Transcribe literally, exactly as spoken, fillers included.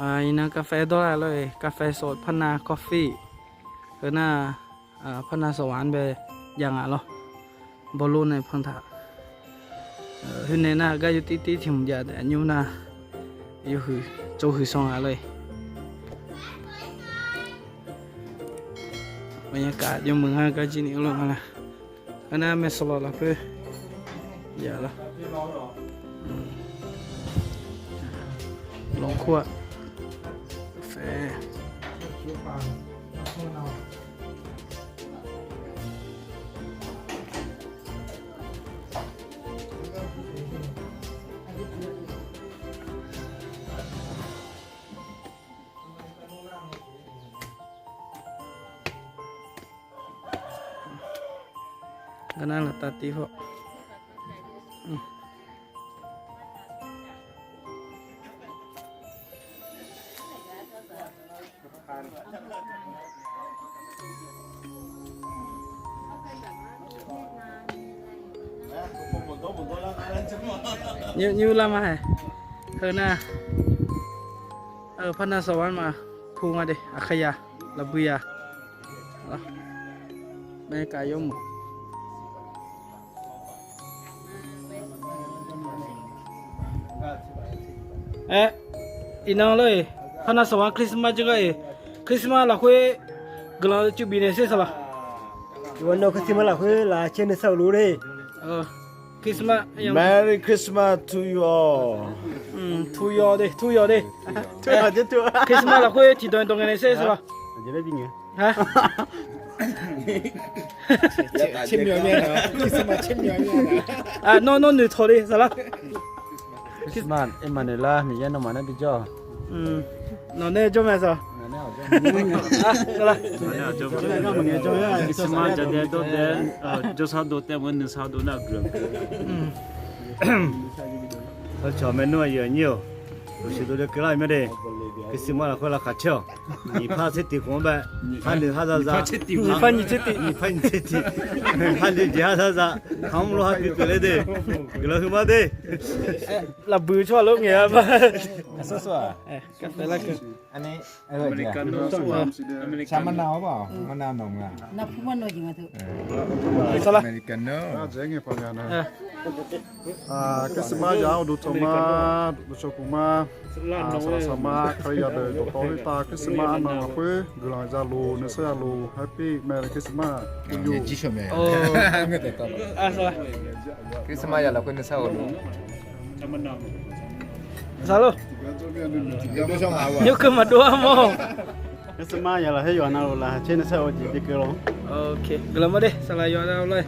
Iqnan กาแฟ dawr-a lor-e, กาแฟสด พัฒนา coffee. Heu nar, พัฒนาสวรรค์ bae jav nga lor. Bawlor nae pan taq. Khoernae nar gar yawtir tir tiq hmq jav taef nymr nar, yawhuiq tsov huiq sanr nga lor-e. บรรยากาศ jawrmuiq ngar gar jir ni lor nga la. Heu nar maeqsawq lawq lafkhoer jav lor. Lawq kur-aq, กาแฟ. Garnar laftav tiv haw. Nymr lar ma hae. Heu nar, พัฒนาสวรรค์ ma, pu nga de, aqkaqya, lafbui ya. บรรยากาศ yawmuiq. Aer, iqnan lor-e, พัฒนาสวรรค์ Christmas jir gar-e, Christmas lafkhoer guiqlanq cuv bifnaeq sher saqlaq. Iqnan Christmas lafkhoer laqcaer nuisar-euq lor-e. Christmas, Merry Christmas to you all. To you all de, to you all de. Christmas lafkhoer tiqdawq dawq ngaeqnaeq sher saqlaq. Nawr, nawr noeqtawq le saqlaq. Christmas, Emmanuel, Miqyaer nawmaf nar bijawr. Nawq nae jawr mae saq. Christmas jadae dawrdae, jawrsar dov tae maqngeur nuisar dov nar guiqlanq. Aqcawq maernmr aqyuif aqnyir-awq, uqshoe dovle keuvlar-eu myaer de. Christmas lafkhoer lavkhaq caer-awq. Nyiq par tser tiq khmq-anr bae, par noeq har zaza, nyiq par nyiq tser tiq, nyiq par nyiq tser tiq, par noeq jeq har zaza, kaq-anr mr lof har gui keuvle de. Guiqlanq huiqma de. Lafbuiq tsawrhaq lof ngaeq-a ma. Americano, Americano. Christmas yaq-anr uqduq tanq ma, uqduq cawq puq ma. Saqlaq saqma kalizaq deuq dawqtawvluf tav Christmas arnan lafkhoer guiqlanq zaluf nuisar zaluf Happy Merry Christmas. Christmas yaq lafkhoer nuisar zaluf. Nymr keuv maqdov-a mawr. Christmas yaq lafkhoer yawqha navluf laqkhaq caer nuisar-eu jeq bikeuv lor. Guiqlanq ma de saqlaq yawqha navluf-aer.